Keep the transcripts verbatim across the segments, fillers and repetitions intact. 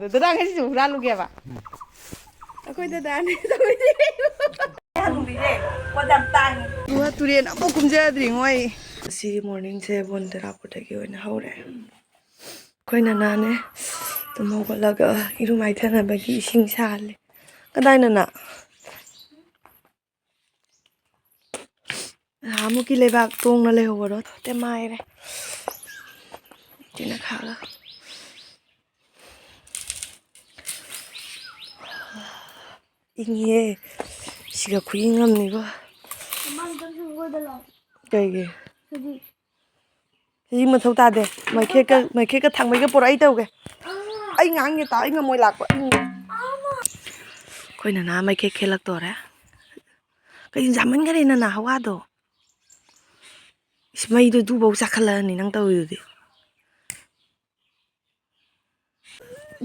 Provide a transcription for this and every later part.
ꯗꯗꯥ, ꯉꯁꯤꯁꯨ ꯍꯨꯔꯥꯜꯂꯨꯒꯦꯕ꯫ ꯑꯩꯈꯣꯏ ꯗꯗꯥꯅꯦ ꯇꯧꯔꯤꯁꯦ꯫ ꯍꯅꯨꯕꯤꯁꯦ ꯄꯣꯠ ꯌꯥꯝ ꯇꯥꯡꯉꯤ꯫ ꯏꯃꯥ, ꯇꯨꯔꯦꯟ ꯑꯃꯨꯛ ꯀꯨꯝꯖꯗ꯭ꯔꯤꯉꯣ ꯑꯩ꯫ ꯉꯁꯤꯒꯤ morningꯁꯦ ꯕꯣꯟꯗꯦꯔꯥꯄꯨꯔꯗꯒꯤ ꯑꯣꯏꯅ ꯍꯧꯔꯦ꯫ ꯑꯩꯈꯣꯏ ꯅꯅꯥꯅꯦ ꯇꯨꯝ ꯍꯧꯒꯠꯂꯒ ꯏꯔꯨ ꯃꯥꯏꯊꯅꯕꯒꯤ ꯏꯁꯤꯡ ꯁꯥꯍꯜꯂꯤ꯫ ꯀꯗꯥꯏ ꯅꯅꯥ? ꯅꯍꯥꯟꯃꯨꯛꯀꯤ ꯂꯩꯕꯥꯛ ꯇꯣꯡꯅ ꯂꯩꯍꯧꯕꯗꯣ ꯇꯦ ꯃꯥꯏꯔꯦ꯫ ꯁꯤꯅ ꯈꯥꯒ꯫ ꯏꯪꯉꯤꯍꯦ꯫ ꯁꯤꯒ ꯈꯨꯏꯪ ꯑꯃꯅꯤꯀꯣ꯫ ꯃꯃꯥꯡꯗ ꯁꯪꯒꯣꯏꯗ ꯂꯥꯛꯑꯣ꯫ ꯀꯩꯒꯤ? ꯍꯧꯖꯤꯛ꯫ ꯁꯤ ꯃꯊꯧ ꯇꯥꯗꯦ꯫ ꯃꯩꯈꯦꯠꯀ, ꯃꯩꯈꯦꯠꯀ ꯊꯥꯡꯃꯩꯒ ꯄꯨꯔꯛꯑꯣ, ꯑꯩ ꯇꯧꯒꯦ꯫ ꯑꯥ꯫ ꯑꯩ ꯉꯥꯡꯒꯦ ꯇꯥꯎ, ꯑꯩ ꯉꯝꯃꯣꯏ ꯂꯥꯛꯄ꯫ ꯑꯩ ꯉꯝ-, ꯑꯥ꯫ ꯑꯩꯈꯣꯏ ꯅꯅꯥ ꯃꯩꯈꯦꯠ ꯈꯦꯠꯂꯛꯇꯣꯔꯦ꯫ ꯀꯩꯅꯣ ꯌꯥꯝꯃꯟꯈꯔꯦ ꯅꯅꯥ ꯍꯋꯥꯗꯣ꯫ ꯏꯁ, ꯃꯩꯗꯣ ꯑꯗꯨꯐꯥꯎ ꯆꯥꯈꯠꯂꯛꯑꯅꯤ ꯅꯪ ꯇꯧꯔꯤꯗꯨꯗꯤ꯫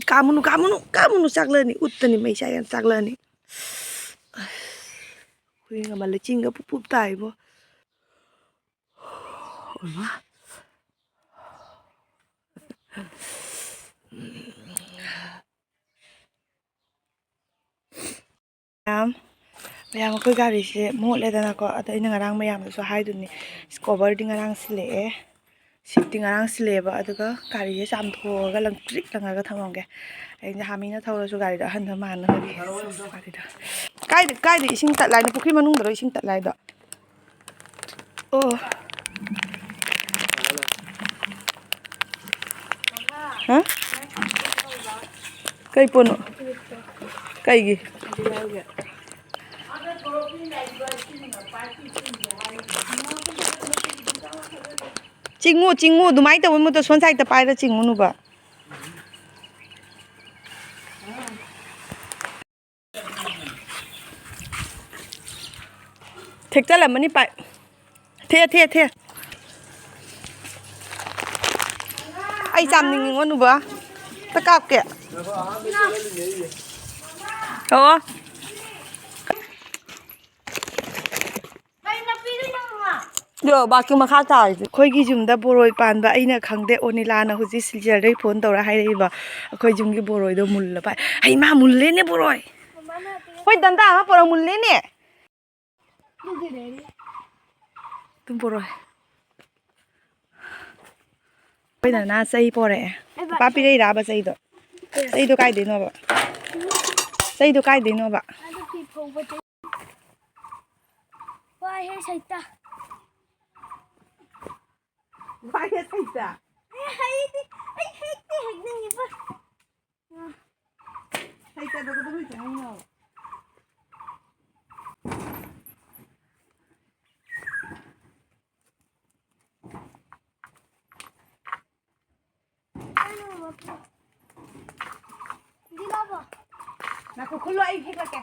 ꯀꯥꯝꯃꯨꯅꯨ, ꯀꯥꯝꯃꯨꯅꯨ, ꯀꯥꯝꯃꯨꯅꯨ, ꯆꯥꯛꯂꯛꯑꯅꯤ꯫ ꯎꯠꯇꯅꯤ ꯃꯩ ꯆꯥꯛ ꯌꯥꯝ ꯆꯥꯛꯂꯛꯑꯅꯤ꯫ ꯍꯨꯏ ꯑꯃ ꯂꯩꯆꯤꯟꯒ ꯄꯨꯞ ꯄꯨꯞ ꯇꯥꯏꯕꯣ꯫ ꯑꯣꯏꯃꯥ꯫ ꯃꯌꯥꯝ, ꯃꯌꯥꯝ, ꯑꯩꯈꯣꯏ ꯒꯥꯔꯤꯁꯦ ꯃꯣꯠꯂꯦꯗꯅꯀꯣ꯫ ꯑꯗꯣ ꯑꯩꯅ ꯉꯔꯥꯡ ꯃꯌꯥꯝꯗꯁꯨ ꯍꯥꯏꯗꯨꯅꯤ, coverꯗꯤ ꯉꯔꯥꯡ ꯁꯤꯜꯂꯛꯑꯦ, seatꯇꯤ ꯉꯔꯥꯡ ꯁꯤꯜꯂꯛꯑꯦꯕ꯫ ꯑꯗꯨꯒ ꯒꯥꯔꯤꯁꯦ ꯆꯥꯝꯊꯣꯛꯑꯒ ꯂꯪꯇ꯭ꯔꯤꯛ ꯂꯪꯉꯒ ꯊꯝꯃꯝꯒꯦ꯫ ꯍꯌꯦꯡꯁꯦ ꯍꯥꯃꯤꯅ ꯊꯧꯔꯁꯨ ꯒꯥꯔꯤꯗꯣ ꯑꯍꯟꯕ ꯃꯥꯟꯅꯕꯒꯤ꯫ ꯒꯥꯔꯤꯗꯣ ꯀꯥꯏꯗ, ꯀꯥꯏꯗ ꯏꯁꯤꯡ ꯇꯠꯂꯦ ꯍꯥꯏꯅꯣ? ꯄꯨꯈ꯭ꯔꯤ ꯃꯅꯨꯡꯗꯔꯣ ꯏꯁꯤꯡ ꯇꯠꯂꯦ ꯍꯥꯏꯗꯣ? ꯑꯣ꯫ ꯍꯥ? ꯀꯩ ꯄꯣꯠꯅꯣ? ꯀꯩꯒꯤ? ꯆꯤꯡꯉꯨ, ꯆꯤꯡꯉꯨ, ꯑꯗꯨꯃꯥꯏꯅ ꯇꯧꯕ ꯃꯍꯨꯠꯇ ꯁꯣꯝ side ꯄꯥꯏꯔ ꯆꯤꯡꯉꯨꯅꯨꯕ꯫ ꯊꯦꯛꯆꯜꯂꯝꯃꯅꯤ ꯄꯥꯏꯞ꯫ ꯊꯦ, ꯊꯦ, ꯊꯦ꯫ ꯑꯩ ꯆꯥꯝꯅꯤꯡꯉꯤꯉꯣ, ꯅꯨꯕ꯫ ꯑꯝꯇ ꯀꯥꯞꯀꯦ꯫ ꯑꯣ꯫ ꯀꯩ ꯅꯥꯄꯤꯗꯣ ꯅꯪꯅ? ꯑꯗꯣ ꯕꯥꯀꯤ ꯃꯈꯥ ꯇꯥꯔꯤꯁꯦ ꯑꯩꯈꯣꯏꯒꯤ ꯌꯨꯝꯗ ꯕꯣꯔꯣꯏ ꯄꯥꯟꯕ ꯑꯩꯅ ꯈꯪꯗꯦ, ꯑꯣꯅꯤꯂꯥꯅ ꯍꯧꯖꯤꯛ ꯁꯤꯜꯆꯔꯗꯒꯤ ꯐꯣꯟ ꯇꯧꯔ ꯍꯥꯏꯔꯛꯏꯕ, ꯑꯩꯈꯣꯏ ꯌꯨꯝꯒꯤ ꯕꯣꯔꯣꯏꯗꯣ ꯃꯨꯜꯂ ꯄꯥꯏ꯫ ꯍꯩ ꯃꯥ, ꯃꯨꯜꯂꯦꯅꯦ ꯕꯣꯔꯣꯏ꯫ ꯍꯣꯏ, ꯗꯟꯗꯥ ꯑꯃ ꯄꯨꯔꯛ, ꯃꯨꯜꯂꯦꯅꯦ꯫ ꯑꯗꯨꯝ ꯄꯨꯔꯛꯑꯣ꯫ ꯑꯩꯈꯣꯏ ꯅꯅꯥ ꯆꯩ ꯄꯣꯔꯛꯑꯦ꯫ ꯅꯨꯄꯥ ꯄꯤꯔꯛꯏꯔꯥꯕ ꯆꯩꯗꯣ? ꯆꯩꯗꯣ ꯀꯥꯏꯗꯩꯅꯣꯕ? ꯆꯩꯗꯣ ꯀꯥꯏꯗꯩꯅꯣꯕ? ꯑꯗꯨ ꯐꯤ ꯐꯧꯕ ꯆꯩ꯫ ꯋꯥꯏꯍꯦ ꯁꯩꯇ꯫ ꯋꯥꯏꯍꯦ ꯁꯩꯇ꯫ ꯑꯩ ꯍꯩꯇꯦ, ꯑꯩ ꯍꯩꯇꯦ ꯍꯦꯛꯅꯤꯡꯉꯤꯕ꯫ ꯍꯩꯇꯕꯗꯣ ꯑꯗꯨꯝ ꯍꯩꯇꯅꯤꯡꯉꯣ꯫ ꯉꯥꯏꯈꯣ, ꯈꯨꯜꯂꯣ, ꯑꯩ ꯍꯦꯛꯂꯛꯀꯦ꯫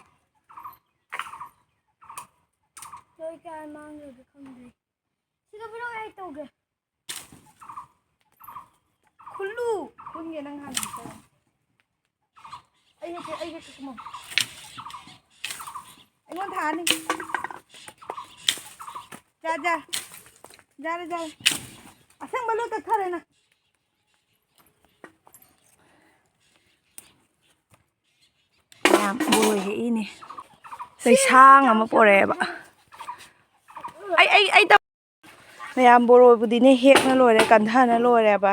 ꯂꯣꯏ ꯀꯌꯥ ꯃꯥꯡꯈ꯭ꯔꯒꯦ ꯈꯪꯗꯦ꯫ ꯁꯤꯗ ꯄꯤꯔꯛꯑꯣ, ꯑꯩ ꯇꯧꯒꯦ꯫ ꯈꯨꯜꯂꯨ꯫ ꯈꯨꯟꯒꯦ ꯅꯪ ꯍꯥꯟꯅ ꯍꯦꯛꯆꯔꯣ꯫ ꯑꯩ ꯍꯦꯛꯀꯦ, ꯑꯩ ꯍꯦꯛꯀꯦ, ꯀꯨꯝꯃꯣ꯫ ꯑꯩꯉꯣꯟꯗ ꯊꯥꯅꯤ꯫ ꯖꯥ, ꯖꯥ꯫ ꯖꯥꯔꯦ, ꯖꯥꯔꯦ꯫ ꯑꯁꯪꯕ ꯂꯣꯏ ꯀꯛꯊꯔꯦ ꯅꯪ꯫ ꯃꯌꯥꯝ ꯕꯣꯔꯣꯏ ꯍꯦꯛꯏꯅꯦ꯫ ꯂꯩꯁꯥꯡ ꯑꯃ ꯄꯣꯔꯛꯑꯦꯕ꯫ ꯑꯩ, ꯑꯩ, ꯑꯩ ꯇꯧ-, ꯃꯌꯥꯝ ꯕꯣꯔꯣꯏꯕꯨꯗꯤꯅꯦ ꯍꯦꯛꯅ ꯂꯣꯏꯔꯦ, ꯀꯟꯊꯅ ꯂꯣꯏꯔꯦꯕ꯫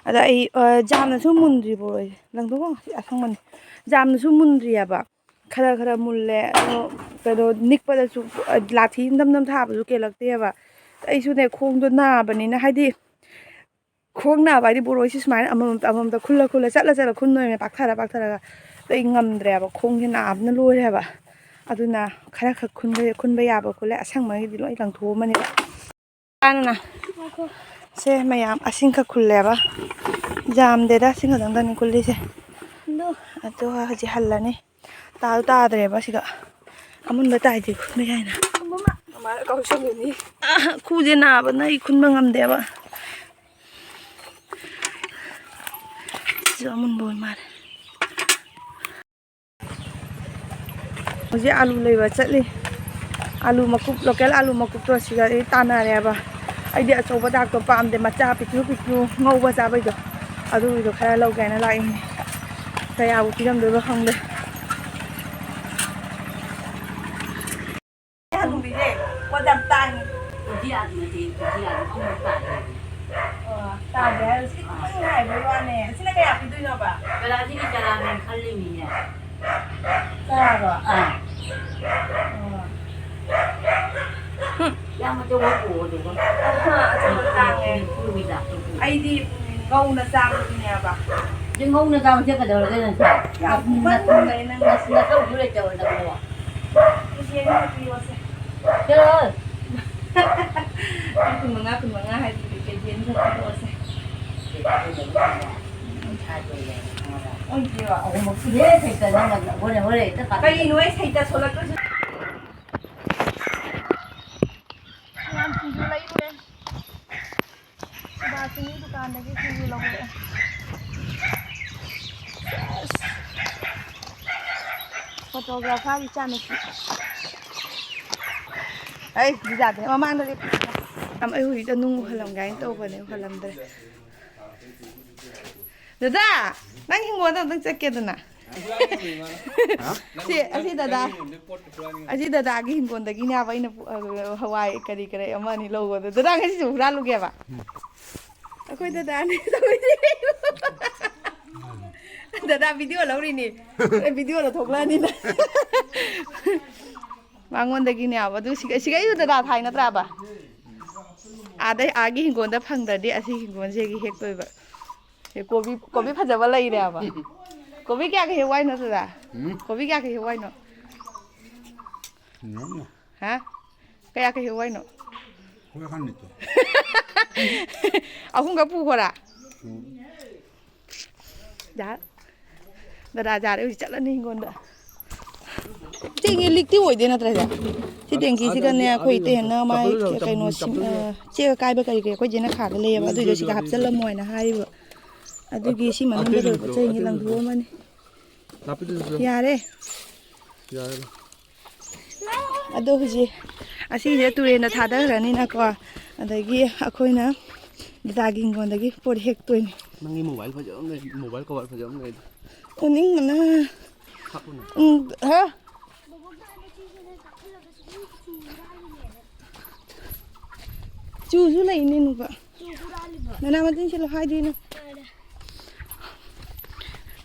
ꯑꯗ ꯑꯩ, ꯑ, ꯌꯥꯝꯅꯁꯨ ꯃꯨꯟꯗ꯭ꯔꯤ ꯕꯣꯔꯣꯏꯁꯦ꯫ ꯂꯪꯊꯣꯛꯈꯣ, ꯁꯤ ꯑꯁꯪꯕꯅꯤ꯫ ꯌꯥꯝꯅꯁꯨ ꯃꯨꯟꯗ꯭ꯔꯤꯑꯕ꯫ ꯈꯔ ꯈꯔ ꯃꯨꯜꯂꯦ꯫ ꯑꯗꯣ ꯀꯩꯅꯣ, ꯅꯤꯛꯄꯗꯁꯨ, ꯑ, ꯂꯥꯊꯤ ꯅꯝ ꯅꯝ ꯊꯥꯕꯁꯨ ꯀꯦꯜꯂꯛꯇꯦꯕ꯫ ꯑꯩꯁꯨꯅꯦ ꯈꯣꯡꯗꯣ ꯅꯥꯕꯅꯤꯅ, ꯍꯥꯏꯗꯤ ꯈꯣꯡ ꯅꯥꯕ ꯍꯥꯏꯗꯤ ꯕꯣꯔꯣꯏꯁꯤ ꯁꯨꯃꯥꯏꯅ ꯑꯃꯃꯝꯇ ꯑꯃꯃꯝꯇ ꯈꯨꯜꯂ ꯈꯨꯜꯂ ꯆꯠꯂ ꯆꯠꯂ ꯈꯨꯟꯗꯣꯏꯅꯦ, ꯄꯥꯛꯊꯔ ꯄꯥꯛꯊꯔꯒ꯫ ꯑꯗꯣ ꯑꯩ ꯉꯝꯗ꯭ꯔꯦꯕ, ꯈꯣꯡꯁꯦ ꯅꯥꯕꯅ ꯂꯣꯏꯔꯦꯕ꯫ ꯑꯗꯨꯅ ꯈꯔ ꯈꯛ ꯈꯨꯟꯕ, ꯈꯨꯟꯕ ꯌꯥꯕ ꯈꯨꯜꯂꯦ, ꯑꯁꯪꯕꯒꯤꯗꯤ ꯂꯣꯏ ꯂꯪꯊꯣꯛꯑꯝꯃꯅꯦꯕ꯫ ꯀꯥꯟꯅ ꯉꯥꯏꯈꯣ꯫ ꯁꯦ ꯃꯌꯥꯝ ꯑꯁꯤꯡꯈꯛ ꯈꯨꯜꯂꯦꯕ, ꯌꯥꯝꯗꯦꯗ, ꯑꯁꯤꯡ ꯈꯛꯇꯪꯗꯅꯤ ꯈꯨꯜꯂꯤꯁꯦ꯫ ꯑꯗꯣ ꯑꯗꯣ ꯍꯧꯖꯤꯛ ꯍꯜꯂꯅꯤ꯫ ꯇꯥꯁꯨ ꯇꯥꯗ꯭ꯔꯦꯕ ꯁꯤꯗ꯫ ꯑꯃꯨꯟꯕ ꯇꯥꯏꯗꯤ ꯈꯨꯟꯕ ꯌꯥꯏꯅ꯫ ꯃꯃꯥ, ꯃꯃꯥꯅ ꯀꯥꯎꯁꯜꯂꯨꯅꯤ꯫ ꯑꯥ, ꯈꯨꯁꯦ ꯅꯥꯕꯅ ꯑꯩ ꯈꯨꯟꯕ ꯉꯝꯗꯦꯕ꯫ ꯁꯤꯁꯨ ꯑꯃꯨꯟꯕ ꯑꯣꯏ ꯃꯥꯜꯂꯦ꯫ ꯍꯧꯖꯤꯛ ꯑꯂꯨ ꯂꯩꯕ ꯆꯠꯂꯤ꯫ ꯑꯥꯂꯨ ꯃꯀꯨꯞ, ꯂꯣꯀꯦꯜ ꯑꯥꯂꯨ ꯃꯀꯨꯞꯇꯣ ꯁꯤꯒꯗꯤ ꯇꯥꯟꯅꯔꯦꯕ꯫ ꯑꯩꯗꯤ ꯑꯆꯧꯕ ꯗꯥꯛꯇꯣ ꯄꯥꯝꯗꯦ, ꯃꯆꯥ ꯄꯤꯛꯇ꯭ꯔꯨ ꯄꯤꯛꯇ꯭ꯔꯨ ꯉꯧꯕ ꯆꯥꯕꯩꯗꯣ, ꯑꯗꯨꯒꯤꯗꯣ ꯈꯔ ꯂꯧꯒꯦ ꯍꯥꯏꯅ ꯂꯥꯛꯏꯅꯦ꯫ ꯀꯌꯥꯕꯨ ꯄꯤꯔꯝꯗꯣꯏꯕ ꯈꯪꯗꯦ꯫ ꯍꯅꯨꯕꯤꯁꯦ ꯄꯣꯠ ꯌꯥꯝ ꯇꯥꯡꯉꯤ꯫ ꯀꯣꯕꯤ ꯑꯥꯂꯨ ꯅꯠꯇꯦ, ꯀꯣꯕꯤ ꯑꯥꯂꯨ ꯑꯃ ꯇꯥꯡꯉꯦ꯫ ꯑꯣ, ꯇꯥꯡꯉꯦ ꯍꯥꯏꯔꯁꯨ ꯈꯤꯇꯪ ꯍꯥꯏꯕꯩ ꯋꯥꯅꯦ꯫ ꯑꯁꯤꯅ ꯀꯌꯥ ꯄꯤꯗꯣꯏꯅꯣꯕ? ꯀꯂꯥꯁꯤꯗꯤ ꯆꯔꯥꯅꯦ ꯈꯜꯂꯤꯃꯤꯅꯦ꯫ ꯆꯔꯥꯔꯣ? ꯑꯥ꯫ ꯑꯣ꯫ ꯍꯨꯝ꯫ ꯌꯥꯝ ꯑꯆꯧꯕ ꯄꯨꯑꯣ ꯑꯗꯨꯒ꯫ ꯑꯍꯥ, ꯑꯆꯧꯕ ꯇꯥꯡꯉꯦ꯫ ꯅꯤꯐꯨꯒꯤ ꯆꯥꯡꯗꯣ ꯄꯨꯑꯣ꯫ ꯑꯩꯗꯤ ꯉꯧꯅ ꯆꯥꯕꯗꯨꯅꯦꯕ꯫ ꯑꯗꯨ ꯉꯧꯅ ꯆꯥꯕꯁꯦ ꯀꯩꯗꯧꯔꯒꯦ ꯅꯪꯁꯦ? ꯌꯥꯝ ꯄꯨꯃꯟꯕꯅꯦ ꯅꯪ꯫ ꯅꯁꯧꯁꯨ ꯂꯩꯇꯕ ꯅꯪꯕꯣ꯫ ꯀꯦꯖꯤ ꯑꯅꯤꯈꯛ ꯄꯤꯔꯛꯑꯣꯁꯦ꯫ ꯆꯠꯂꯣ꯫ ꯀꯨꯟ ꯃꯉꯥ, ꯀꯨꯟ ꯃꯉꯥ ꯍꯥꯏꯗꯨꯗꯤ ꯀꯦꯖꯤ ꯑꯅꯤꯈꯛ ꯄꯤꯔꯛꯑꯣꯁꯦ꯫ ꯑꯣꯏꯗꯦꯕ꯫ ꯑꯍꯨꯝꯃꯛ ꯁꯨꯔꯦ, ꯁꯩꯇ ꯅꯪꯅ ꯍꯣꯔꯦ, ꯍꯣꯔꯦ ꯍꯦꯛꯇ ꯀꯥꯞꯄꯤ꯫ ꯀꯩꯅꯣ ꯑꯩ ꯁꯩꯇ ꯁꯣꯜꯂꯛꯇꯣꯏꯁꯦ? ꯌꯥꯝ ꯁꯤꯡꯖꯨ ꯂꯩꯔꯨꯔꯦ꯫ ꯁꯤꯗꯥꯁꯤꯡꯒꯤ ꯗꯨꯀꯥꯟꯗꯒꯤ ꯁꯤꯡꯖꯨ ꯂꯧꯔꯛꯑꯦ꯫ ꯁꯦꯁ꯫ ꯐꯣꯇꯣꯒ꯭ꯔꯥꯐꯔ ꯏꯆꯥꯅꯨꯄꯤ꯫ ꯑꯩ ꯗꯤꯖꯥꯗꯤ ꯃꯃꯥꯡꯗꯗꯤ ꯌꯥꯝ ꯑꯩ ꯍꯧꯖꯤꯛꯇ ꯅꯨꯡ ꯎꯍꯜꯂꯝꯒꯦ ꯍꯥꯏꯅ ꯇꯧꯕꯅꯦ, ꯎꯍꯜꯂꯝꯗ꯭ꯔꯦ꯫ ꯗꯗꯥ, ꯅꯪ ꯍꯤꯡꯒꯣꯜꯗ ꯑꯝꯇꯪ ꯆꯠꯀꯦꯗꯅ꯫ ꯁꯤ, ꯑꯁꯤ ꯗꯗꯥ, ꯑꯁꯤ ꯗꯗꯥꯒꯤ ꯍꯤꯡꯒꯣꯜꯗꯒꯤꯅꯦꯕ ꯑꯩꯅ ꯄꯨ-, ꯑ, ꯍꯋꯥꯏ ꯀꯔꯤ ꯀꯔꯤ ꯑꯃ ꯑꯅꯤ ꯂꯧꯕꯗꯣ꯫ ꯗꯗꯥ ꯉꯁꯤꯁꯨ ꯍꯨꯔꯥꯜꯂꯨꯒꯦꯕ꯫ ꯑꯩꯈꯣꯏ ꯗꯗꯥꯅꯦ ꯇꯧꯔꯤꯁꯦ꯫ ꯗꯗꯥ ꯚꯤꯗꯤꯑꯣ ꯂꯧꯔꯤꯅꯤ꯫ ꯑꯦ, ꯚꯤꯗꯤꯑꯣꯗ ꯊꯣꯛꯂꯛꯑꯅꯤꯅ꯫ ꯃꯉꯣꯟꯗꯒꯤꯅꯦꯕ꯫ ꯑꯗꯨ ꯁꯤꯒ-, ꯁꯤꯒꯩꯗꯨ ꯗꯗꯥ ꯊꯥꯏ ꯅꯠꯇ꯭ꯔꯥꯕ? ꯑꯥꯗꯩ, ꯑꯥꯒꯤ ꯍꯤꯡꯒꯣꯜꯗ ꯐꯪꯗ꯭ꯔꯗꯤ ꯑꯁꯤ ꯍꯤꯡꯒꯣꯜꯁꯤꯗꯒꯤ ꯍꯦꯛꯇꯣꯏꯕ꯫ ꯑꯦ, ꯀꯣꯕꯤ, ꯀꯣꯕꯤ ꯐꯖꯕ ꯂꯩꯔꯦꯕ꯫ ꯀꯣꯕꯤ ꯀꯌꯥꯒꯤ ꯍꯦꯛꯎ ꯍꯥꯏꯅꯣ ꯑꯗꯨꯗ? ꯎꯝ꯫ ꯀꯣꯕꯤ ꯀꯌꯥꯒꯤ ꯍꯦꯛꯎ ꯍꯥꯏꯅꯣ? ꯌꯥꯝꯅ꯫ ꯍꯥ? ꯀꯌꯥꯒꯤ ꯍꯦꯛꯎ ꯍꯥꯏꯅꯣ? ꯍꯣꯏ, ꯑꯍꯟ ꯅꯠꯇꯦ꯫ ꯑꯍꯨꯝꯒ ꯄꯨꯈꯣꯔꯥ? ꯎꯝ꯫ ꯌꯥ-, ꯗꯗꯥ ꯌꯥꯔꯦ, ꯍꯧꯖꯤꯛ ꯆꯠꯂꯅꯤ ꯍꯤꯡꯒꯣꯜꯗ꯫ ꯆꯦꯡꯁꯦ ꯂꯤꯛꯇꯤ ꯑꯣꯏꯗꯦ ꯅꯠꯇ꯭ꯔꯥ ꯏꯆꯦ? ꯁꯤ ꯑꯗꯨ, ꯇꯦꯡꯀꯤꯁꯤꯒꯅꯦ, ꯑꯗꯨꯗꯤ, ꯑꯩꯈꯣꯏ ꯑꯗꯨꯗꯤ ꯏꯇꯩꯍꯟꯅ ꯃꯥꯏ ꯆꯞ-, ꯀꯩꯅꯣ ꯆꯞ-, ꯁꯤꯡ-, ꯆꯞ-, ꯑ, ꯆꯦꯛ ꯑꯀꯥꯏꯕ ꯀꯔꯤ ꯀꯔꯤ ꯑꯩꯈꯣꯏ ꯆꯦꯅ ꯈꯥꯗ ꯂꯩꯌꯦꯕ, ꯑꯗꯨꯏꯗꯣ ꯁꯤꯗ ꯍꯥꯞꯆꯜꯂꯝꯃꯣ ꯍꯥꯏꯅ ꯍꯥꯏꯔꯤꯕ꯫ ꯑꯗꯨꯒꯤ ꯁꯤ ꯃꯅꯨꯡꯗ ꯑꯇꯩꯗꯨꯁꯨ, ꯂꯩꯕ ꯆꯦꯡꯁꯦ ꯑꯇꯩꯗꯨꯁꯨ꯫ ꯂꯪꯊꯣꯛꯑꯝꯃꯅꯤ꯫ ꯅꯥꯄꯤꯗꯨꯁꯨ꯫ ꯌꯥꯔꯦ꯫ ꯌꯥꯔꯦ꯫ ꯑꯗꯣ ꯍꯧꯖꯤꯛ ꯑꯁꯤꯁꯦ ꯇꯨꯔꯦꯟꯗ ꯊꯥꯗꯈ꯭ꯔꯅꯤꯅꯀꯣ, ꯑꯗꯒꯤ ꯑꯩꯈꯣꯏꯅ ꯗꯗꯥꯒꯤ ꯍꯤꯡꯒꯣꯜꯗꯒꯤ ꯄꯣꯠ ꯍꯦꯛꯇꯣꯏꯅꯤ꯫ ꯅꯪꯒꯤ ꯃꯣꯕꯥꯏꯜ ꯐꯖꯕ ꯑꯃ ꯂꯩ, ꯃꯣꯕꯥꯏꯜ ꯀꯣꯕꯔ ꯐꯖꯕ ꯑꯃ ꯂꯩ꯫ ꯎꯅꯤꯡꯕꯅ꯫ ꯍꯥꯞꯄꯨꯅꯦ꯫ ꯎꯝ, ꯍꯥ? ꯆꯨꯁꯨ ꯂꯩꯅꯦ ꯅꯨꯄꯥ꯫ ꯅꯅꯥ ꯃꯇꯨꯡ ꯁꯤꯜꯂꯣ ꯍꯥꯏꯗꯣꯏꯅꯣ꯫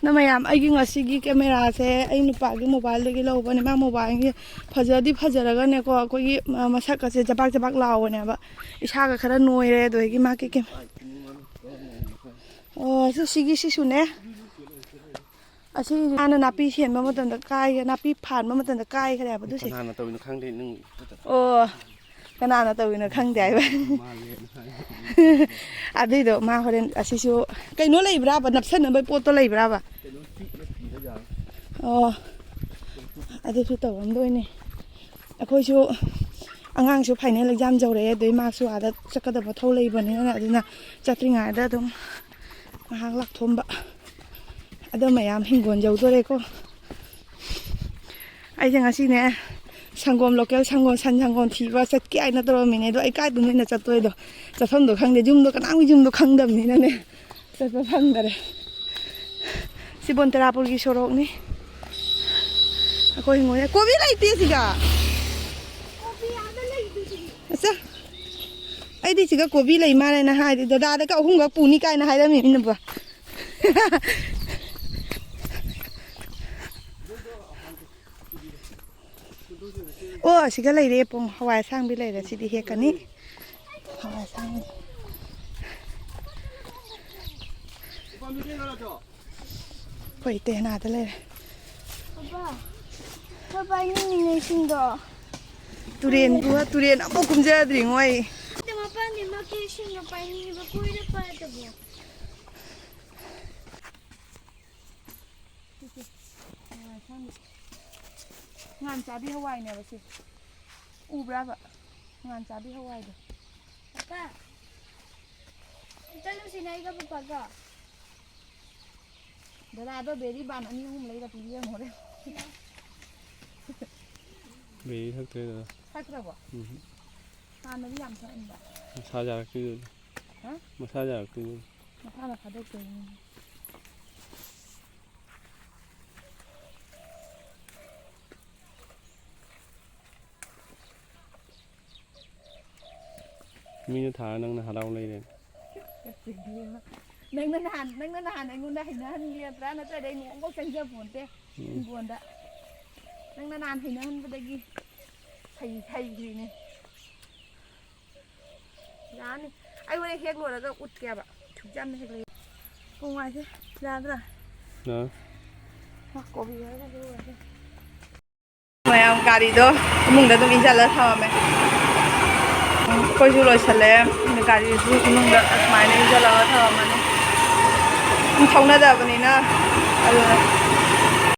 ꯅ ꯃꯌꯥꯝ, ꯑꯩꯒꯤ ꯉꯁꯤꯒꯤ ꯀꯦꯃꯦꯔꯥꯁꯦ ꯑꯩ ꯅꯨꯄꯥꯒꯤ ꯃꯣꯕꯥꯏꯜꯗꯒꯤ ꯂꯧꯕꯅꯦ꯫ ꯃꯥ ꯃꯣꯕꯥꯏꯜꯒꯤ ꯐꯖꯗꯤ ꯐꯖꯔꯒꯅꯦꯀꯣ, ꯑꯩꯈꯣꯏꯒꯤ, ꯑ, ꯃꯁꯛꯀꯁꯦ ꯖꯕꯥꯛ ꯖꯕꯥꯛ ꯂꯥꯎꯕꯅꯦꯕ꯫ ꯏꯁꯥꯒ ꯈꯔ ꯅꯣꯏꯔꯦ, ꯑꯗꯨꯗꯒꯤ ꯃꯥꯒꯤ ꯀꯦꯝ-, ꯑꯣ, ꯁꯤ, ꯁꯤꯒꯤ ꯁꯤꯁꯨꯅꯦ꯫ ꯑꯁꯤ ꯍꯥꯟꯅ ꯅꯥꯄꯤ ꯁꯦꯟꯕ ꯃꯇꯝꯗ ꯀꯥꯏ-, ꯅꯥꯄꯤ ꯐꯥꯟꯕ ꯃꯇꯝꯗ ꯀꯥꯏꯈ꯭ꯔꯦ ꯍꯥꯏꯕ ꯑꯗꯨꯁꯦ꯫ ꯀꯅꯥꯅ ꯇꯧꯔꯤꯅꯣ ꯈꯪꯗꯦ, ꯅꯪ ꯑꯣ, ꯀꯅꯥꯅ ꯇꯧꯔꯤꯅꯣ ꯈꯪꯗꯦ ꯍꯥꯏꯕ꯫ ꯃꯥꯜꯂꯦꯅ ꯍꯥꯏ꯫ ꯑꯗꯨꯏꯗꯣ ꯃꯥ ꯍꯣꯔꯦꯟ ꯑꯁꯤꯁꯨ ꯀꯩꯅꯣ ꯂꯩꯕ꯭ꯔꯥꯕ? ꯅꯞꯁꯟꯅꯕ ꯄꯣꯠꯇꯣ ꯂꯩꯕ꯭ꯔꯥꯕ? ꯀꯩꯅꯣ ꯄꯤꯛꯅ ꯄꯤꯕ ꯌꯥꯔꯣꯏ꯫ ꯑꯣ, ꯑꯗꯨꯁꯨ ꯇꯧꯔꯝꯗꯣꯏꯅꯦ꯫ ꯑꯩꯈꯣꯏꯁꯨ ꯑꯉꯥꯡꯁꯨ final exam ꯌꯧꯔꯛꯑꯦ, ꯑꯗꯩ ꯃꯥꯁꯨ ꯑꯥꯗ ꯆꯠꯀꯗꯕ ꯊꯧ ꯂꯩꯕꯅꯤꯅ, ꯑꯗꯨꯅ ꯆꯠꯇ꯭ꯔꯤꯉꯩꯗ ꯑꯗꯨꯝ ꯉꯥꯏꯍꯥꯛ ꯂꯥꯛꯊꯣꯛꯑꯝꯕ꯫ ꯑꯗꯣ ꯃꯌꯥꯝ ꯍꯤꯡꯒꯣꯜ ꯌꯧꯗꯣꯔꯦꯀꯣ꯫ ꯑꯩꯁꯦ ꯉꯁꯤꯅꯦ ꯁꯪꯒꯣꯝ, local ꯁꯪꯒꯣꯝ, ꯁꯟ ꯁꯪꯒꯣꯝ ꯊꯤꯕ ꯆꯠꯀꯦ ꯍꯥꯏꯅ ꯇꯧꯔꯝꯃꯤꯅꯦ꯫ ꯑꯗꯣ ꯑꯩ ꯀꯥꯏꯗꯅꯣ ꯑꯩꯅ ꯆꯠꯇꯣꯏꯗꯣ? ꯆꯠꯐꯝꯗꯣ ꯈꯪꯗꯦ꯫ ꯌꯨꯝꯗꯣ ꯀꯅꯥꯝꯒꯤ ꯌꯨꯝꯗꯣ ꯈꯪꯗꯕꯅꯤꯅꯅꯦ ꯆꯠꯄ ꯐꯪꯗꯔꯦ꯫ ꯁꯤ ꯕꯣꯟꯇꯦꯔꯥꯄꯨꯔꯒꯤ ꯁꯣꯔꯣꯛꯅꯤ꯫ ꯑꯩꯈꯣꯏ ꯍꯤꯡꯒꯣꯜꯁꯦ ꯀꯣꯕꯤ ꯂꯩꯇꯦ ꯁꯤꯗ꯫ ꯑꯠꯆꯥ, ꯑꯩꯗꯤ ꯁꯤꯗ ꯀꯣꯕꯤ ꯂꯩ ꯃꯥꯜꯂꯦꯅ ꯍꯥꯏꯗꯤ, ꯗꯗꯥꯗꯒ ꯑꯍꯨꯝꯈꯛ ꯄꯨꯅꯤ ꯀꯥꯏꯅ ꯍꯥꯏꯔꯝꯃꯤꯅꯦ ꯅꯨꯄꯥ꯫ ꯑꯣ, ꯑꯁꯤꯒ ꯂꯩꯔꯦ ꯄꯨꯡ꯫ ꯍꯋꯥꯏ ꯑꯁꯥꯡꯕꯤ ꯂꯩꯔꯦ, ꯁꯤꯗꯤ ꯍꯦꯛꯀꯅꯤ꯫ ꯍꯋꯥꯏ ꯑꯁꯥꯡꯕꯤ꯫ ꯑꯩꯈꯣꯏ ꯏꯇꯩ ꯍꯅꯥꯗ ꯂꯩꯔꯦ꯫ ꯄꯥꯄꯥ, ꯑꯩꯈꯣꯏ ꯄꯥꯏꯅꯤꯡꯉꯤꯅꯦ ꯏꯁꯤꯡꯗꯣ꯫ ꯇꯨꯔꯦꯟ, ꯇꯨꯔꯦꯟ ꯑꯃꯨꯛ ꯀꯨꯝꯖꯗ꯭ꯔꯤꯉꯣ ꯑꯩ꯫ ꯑꯗ ꯃꯄꯥꯟꯗꯤ ꯃꯛꯀꯤ ꯏꯁꯤꯡꯗꯣ ꯄꯥꯏꯅꯤꯡꯉꯤꯕ, ꯀꯣꯏꯔ ꯄꯥꯏꯗꯕꯣ꯫ ꯁꯤꯁꯦ ꯍꯋꯥꯏ ꯑꯁꯥꯡꯕꯤ꯫ ꯉꯥꯟ ꯆꯥꯕꯤ ꯍꯋꯥꯏꯅꯦꯕ ꯁꯤ꯫ ꯎꯕ꯭ꯔꯥꯕ? ꯉꯥꯟ ꯆꯥꯕꯤ ꯍꯋꯥꯏꯗꯣ꯫ ꯄꯥꯄꯥ, ꯆꯠꯂꯨꯁꯤꯅꯦ ꯑꯩꯒ ꯄꯥꯄꯥꯒ꯫ ꯗꯗꯥꯗꯣ ꯕꯦꯔꯤ ꯕꯥꯟ ꯑꯅꯤ ꯑꯍꯨꯝ ꯂꯩꯔ ꯄꯤꯕꯤꯔꯝꯃꯣ ꯍꯣꯔꯦꯟ꯫ ꯕꯦꯔꯤ ꯊꯛꯇ꯭ꯔꯦꯗ꯫ ꯊꯛꯇ꯭ꯔꯕꯣ? ꯎꯝ꯫ ꯍꯥꯟꯅꯗꯤ ꯌꯥꯝ ꯊꯛꯑꯝꯕ꯫ ꯃꯁꯥ ꯌꯥꯔꯛꯇ꯭ꯔꯤꯗꯨꯅꯤ꯫ ꯍꯥ? ꯃꯁꯥ ꯌꯥꯔꯛꯇ꯭ꯔꯤꯗꯨꯅꯤ꯫ ꯃꯁꯥꯅ ꯊꯥꯗꯣꯛꯇꯣꯏꯅꯤ꯫ ꯃꯤꯅ ꯊꯥꯔ ꯅꯪꯅ ꯍꯔꯥꯎ ꯂꯩꯔꯦ꯫ ꯅꯪꯅ ꯅꯍꯥꯟ, ꯅꯪꯅ ꯅꯍꯥꯟ ꯑꯩꯉꯣꯟꯗ ꯍꯩꯅꯍꯟꯒꯦ ꯅꯠꯇ꯭ꯔꯥ? ꯅꯠꯇ꯭ꯔꯗꯤ ꯑꯩ ꯅꯣꯡꯃꯐꯥꯎ ꯆꯪꯖꯄꯣꯟꯇꯦ꯫ ꯎꯝ꯫ ꯍꯤꯡꯒꯣꯟꯗ꯫ ꯅꯪꯅ ꯅꯍꯥꯟ ꯍꯩꯅꯍꯟꯕꯗꯒꯤ ꯍꯩ-, ꯍꯩꯈ꯭ꯔꯤꯅꯦ꯫ ꯌꯥꯅꯤ꯫ ꯑꯩ ꯍꯣꯔꯦꯟ ꯍꯦꯛ ꯂꯣꯏꯔꯒ ꯎꯠꯀꯦꯕ꯫ ꯁꯨꯛ ꯌꯥꯝꯅ ꯍꯦꯛ ꯂꯩ꯫ ꯄꯨꯡ ꯋꯥꯏꯁꯦ ꯌꯥꯗ꯭ꯔꯥ? ꯌꯥꯔꯦ꯫ ꯃꯥ ꯀꯣꯕꯤ ꯍꯥꯏꯔꯒ ꯍꯦꯛ ꯂꯣꯏꯔꯒ꯫ ꯃꯌꯥꯝ ꯒꯥꯔꯤꯗꯣ ꯏꯃꯨꯡꯗ ꯑꯗꯨꯝ ꯏꯟꯁꯤꯜꯂ ꯊꯝꯃꯝꯃꯦ꯫ ꯑꯩꯈꯣꯏꯁꯨ ꯂꯣꯏꯁꯤꯜꯂꯦ꯫ ꯒꯥꯔꯤꯁꯨ ꯏꯃꯨꯡꯗ ꯑꯁꯨꯃꯥꯏꯅ ꯏꯟꯁꯤꯜꯂꯒ ꯊꯝꯃꯝꯃꯅꯤ꯫ ꯑꯗꯨꯝ ꯊꯧꯅꯗꯕꯅꯤꯅ ꯑꯗꯨꯅ